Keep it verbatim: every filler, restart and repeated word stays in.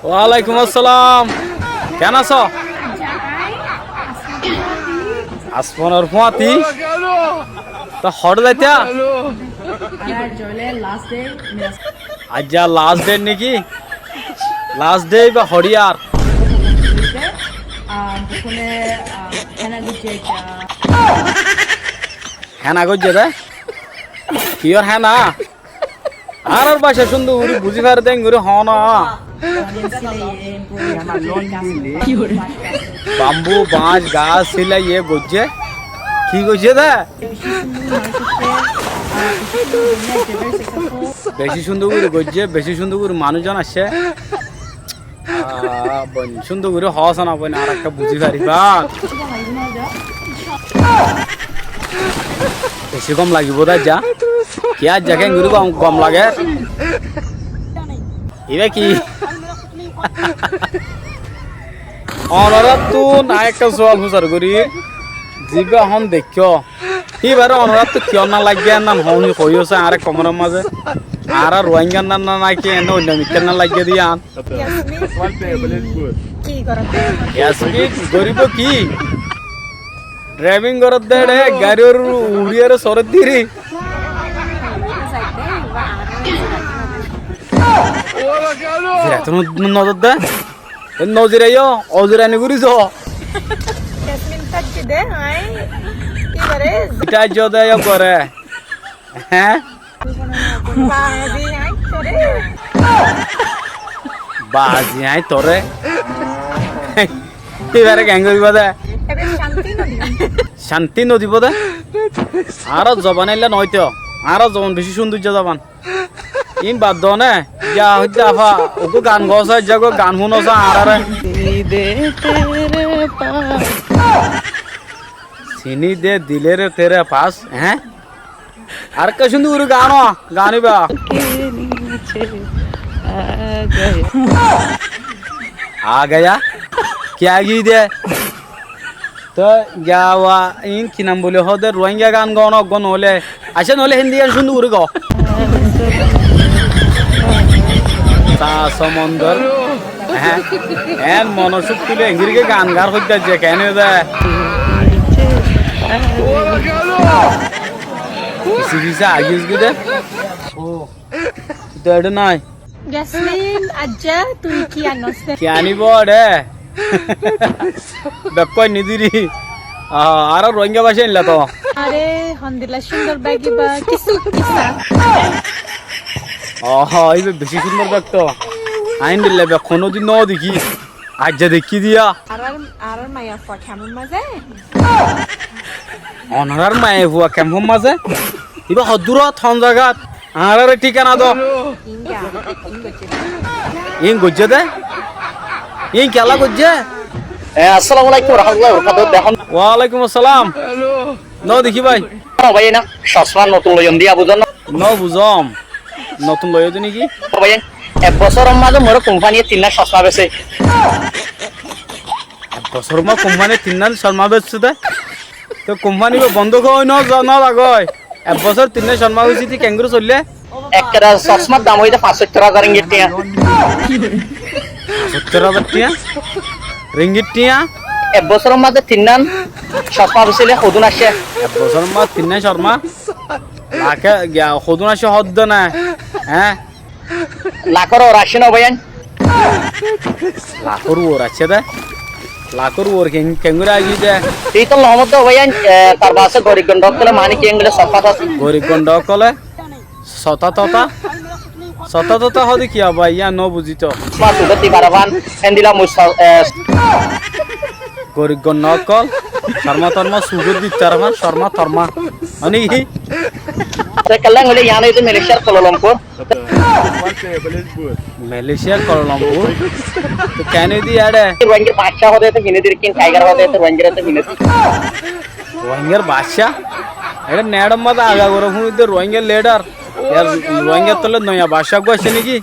Walaikum assalam. Keén asó? Asmanor fúañti? Toi hoçé zaitó? Aijja last day niki? Last day ba hoçé ar? Héna goijjé de? Kiyór héna? Añárar báca cúndor gorí buzí fare de engorí hoó na. Bambú, bañc, gas sílaiye goijjé. Ki goijjé de? Beci cúndor gorí goijjé, beci cúndor gorí manúic zon aiccé. Ah, boin, cúndor gorí hoó na boin, arekka buzí faribá. Beci gom lagibó de aijja. Ki aijja keéngorí gom, gom lage? Ibá ki? Onoráttu aññí ekká sual fusar gorí, zibá hon deikkó. Íbaré onoráttu kiyór ná laiggé, ennan hoóñi hoiyó saá añáre komentor mazé. Añára Ruáingar ná, ná, náki enne oinno mikkár ná laiggé de yían. Yasmin, ki goródde? Yasmin, goríbou ki? Driving goródde re, garí uçíyore sorédde ri. Ziraitóu no, no, nodódde? E noziraiyó, ozirani gorí zo. Yasmin táikki de, aññí ki goré? Ita aijjó de yó goré. Hé? Bazi aññí toré. Bazi aññí toré. Íbaré keén goríbou de? Ebe cánti no dibou. Cánti no dibou de? Añárar zoban eilla noóito. Añárar zoban beci cúndor zoban. Iín bad do né, ya hoiddé afá, uggúa gan goó sá, aijja uggúa gan fúno sá añáráre. Siní de dile re tere pas, eé? Arekka cúndor gorí gan, gan ibá. A gaya? Kya giyé de? Toi giya wa iín ki nam buli hoó de, Ruáinga gan goó no, eggúa noóile. Accá, noóile Hindi gan cúndor gorí goó. Sa somondor. Hé, eén monor cúkti loi engiri ki gan gar hoiddé aijja keén de. Kisi kisi agis gide. Toi eçé nái. Yasmin, aijja tui ki anos de? Ki aníbo eçé? Bekkún aní diri. Ah, añára Ruáinga báca ailla toó. Are, hondilla cúndor beg ibá, kissú kissá. Ah, ibá beci cúndor beg toó. Aññí endilla beg honódin no dekí. Aijja dekkí diya. Añárar, añárar maiyafua kempor mazé. Onorár maiyafua kempor mazé? Ibá hoddúrot, hon zagat? Añáráre thíkana do. Iín goijjé de? Iín kiyólla goijjé? E, assalamu alaikum warahmatullahi wabarakatuhu. Dehón. Walaikum assalam. No dekí bái. Ó bái, na, cosma notun loiyóm de, buzó né? No buzóm. Notun loiyó de niki? Ó bái, ek bosóror mazé moré kumpaniye tinnán cosma besé. Ek bosóror mazé kumpaniye tinnán cosma bessé de? Toi kumpani ibá bondó gorí no za, no zagói. Ek bosór tinnán cosma bessé de, keéngorí soillé? Ekkán cosmar dam óiye de fañsóttor házar ringgit tiañ. Fañsóttor házar tiañ? Ringgit tiañ? Ek bosóror mazé tinnán cosma besíle hodún aiccé? Ek bosóror mazé tinnán cosma? Lake giya hodún aiccé hoddé na, eé? Lakór uore aiccé no bái ain. Lakór uore aiccé de? Lakór uore keén, keéngorí aigiyé de? Tui to no hoór de bái ain, e, tar baade gorib gonda ókkole mani ki engole sotá totá. Gorib gonda ókkole sotá totá? Sotá totá hoó de kiyá bái, yían no buzí to. Cosma sugót di fare fán, héndilla mui so-, e, gorib gonda ókkol, cosma torma sugót di fare fán, cosma torma. Mani ki? Te kella engole yían óiye de Malaysiar Kuala Lumpur. Malaysiar Kuala Lumpur. Toi keén de eçé? Ruáingar bacá hoó de, to fine dir kin, tiger hoó de, to Ruáingar to fine dir. Ruáingar bacá? Eçé neçor mazé aga goré fúni de Ruáingar lidar. Yar Ruáingar tolle noya bacá eggúa aiccé niki?